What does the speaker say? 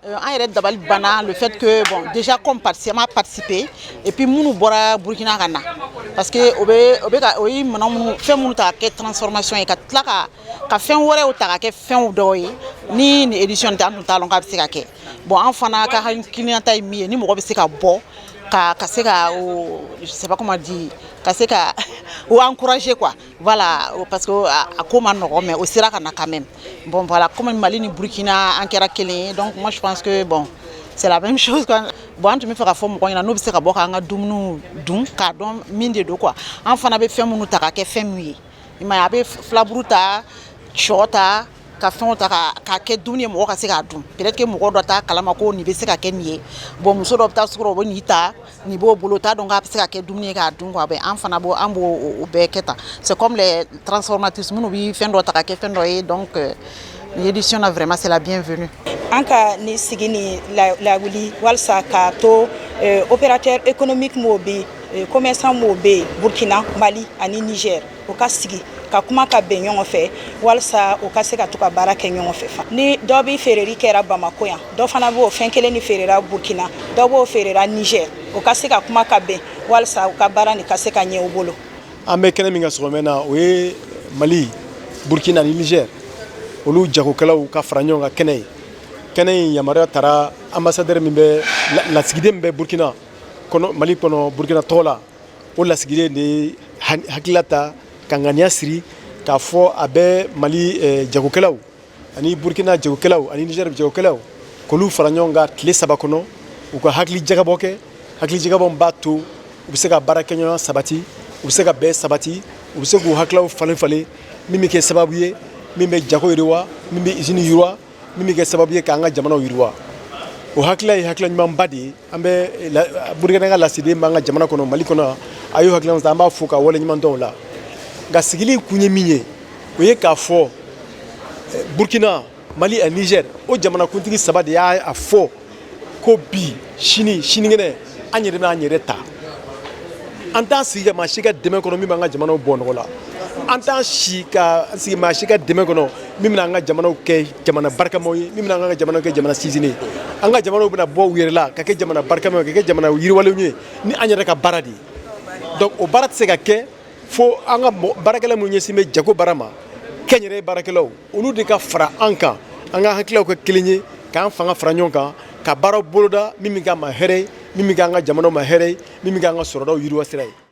An yɛrɛ dabali banna, le fait que, bon, déjà comme participant participé et puis minnu bɔra Burkina ka na, parce que o bɛ ka o ye minɛn minnu, fɛn minnu ta ka kɛ transformation ye, ka tila ka fɛn wɛrɛw ta ka kɛ fɛnw dɔw ye, ni nin édition tɛ, an tun t'a dɔn k'a bɛ se ka kɛ. Bon, an fana ka hakilinata ye min ye, ni mɔgɔ bɛ se ka bɔ ka se ka o, je sais pas comment dire, ka se ka o encourager quoi, voilà, parce que a ko ma nɔgɔn, mais o sera ka na quand même. Bon, voilà, comme Mali ni Burkina an kɛra kelen ye, donc moi je pense que, bon, c'est la même chose quoi. Bon, an tun bɛ fɛ ka fɔ mɔgɔw ɲɛna n'u bɛ se ka bɔ k'an ka dumuniw dun k'a dɔn min de don quoi. An fana bɛ fɛn minnu ta ka kɛ fɛn min ye, i m'a ye, a bɛ filaburu ta, sɔ ta, ka fɛnw ta ka kɛ dumuni ye, mɔgɔ ka se k'a dun. Peut-être que mɔgɔ dɔ t'a kalama ko nin bɛ se ka kɛ nin ye. Bon, muso dɔ bɛ taa sugu la, o bɛ nin ta, nin b'o bolo, o t'a dɔn k'a bɛ se ka kɛ dumuni ye k'a dun quoi. An fana b'o, an b'o o bɛɛ kɛ tan. C'est comme les transformatrices minnu bɛ fɛn dɔ ta ka kɛ fɛn dɔ ye. Donc nin édition na, vraiment, c'est la bienvenue. An ka ni sigi ni lawuli walasa k'a to opérateur économique m'o bɛ yen, commerçant m'o bɛ yen Burkina, Mali ani Niger, o ka sigi ka kuma ka bɛn ɲɔgɔn fɛ walasa u ka se ka to ka baara kɛ ɲɔgɔn fɛ. Ni dɔ bɛ feereli kɛra Bamako yan, dɔ fana b'o fɛn kelen ni feerela Burkina, dɔ b'o feerela Niger, o ka se ka kuma ka bɛn walasa u ka baara nin ka se ka ɲɛ u bolo. An bɛ kɛnɛ min kan sɔgɔmɛ na, o ye Mali, Burkina ni Niger, olu jagokɛlaw ka fara ɲɔgɔn kan kɛnɛ ye. Kɛnɛ in yamaruya taara ambassadeur min bɛ, lasigiden min bɛ Burkina kɔnɔ, Mali kɔnɔ Burkina tɔgɔ la, o lasigiden de ye hakilila ta ka ŋaniya siri k'a fɔ a bɛ Mali jagokɛlaw ani Burkina jagokɛlaw ani Niger jagokɛlaw k'olu fara ɲɔgɔn kan tile 3 kɔnɔ, u ka hakili jagabɔ kɛ. Hakili jagabɔ b'a to u bɛ se ka baara kɛɲɔgɔn sabati, u bɛ se ka bɛn sabati, u bɛ se k'u hakililaw falen falen, min bɛ kɛ sababu ye min bɛ jago yiriwa, min bɛ usine yiriwa, min bɛ kɛ sababu ye k'an ka jamanaw yiriwa. O hakilila ye hakilila ɲumanba de ye. An bɛ Burukina ka lasigiden b'an ka jamana kɔnɔ, Mali kɔnɔ, a y'o hakilina ta, an b'a fo ka waleɲuman dɔn o la. Nka sigili kun ye min ye, o ye k'a fɔ Burkina, Mali ani Niger, o jamanakuntigi saba de y'a fɔ ko bi, sini, sinikɛnɛ, an yɛrɛ b'an yɛrɛ ta. An t'an sigi ka maa si ka dɛmɛ kɔnɔ min b'an ka jamanaw bɔ nɔgɔ la. An t'an si ka sigi maa si ka dɛmɛ kɔnɔ min bɛna an ka jamanaw kɛ jamana barikamaw ye, min bɛna an ka jamanaw kɛ jamana sinsinnen. An ka jamanaw bɛna bɔ u yɛrɛ la ka kɛ jamana barikamaw ye, ka kɛ jamana yiriwalenw ye ni an yɛrɛ ka baara de ye. Donc o baara tɛ se ka kɛ fo an ka baarakɛla minnu ɲɛsin bɛ jago baara ma, kɛnyɛrɛye baarakɛlaw, olu de ka fara an kan, an ka hakililaw kɛ kelen ye, k'an fanga fara ɲɔgɔn kan ka baaraw boloda min bɛ k'an ma hɛrɛ ye, min bɛ k'an ka jamanaw ma hɛrɛ ye, min bɛ k'an ka sɔrɔdaw yiriwa sira ye.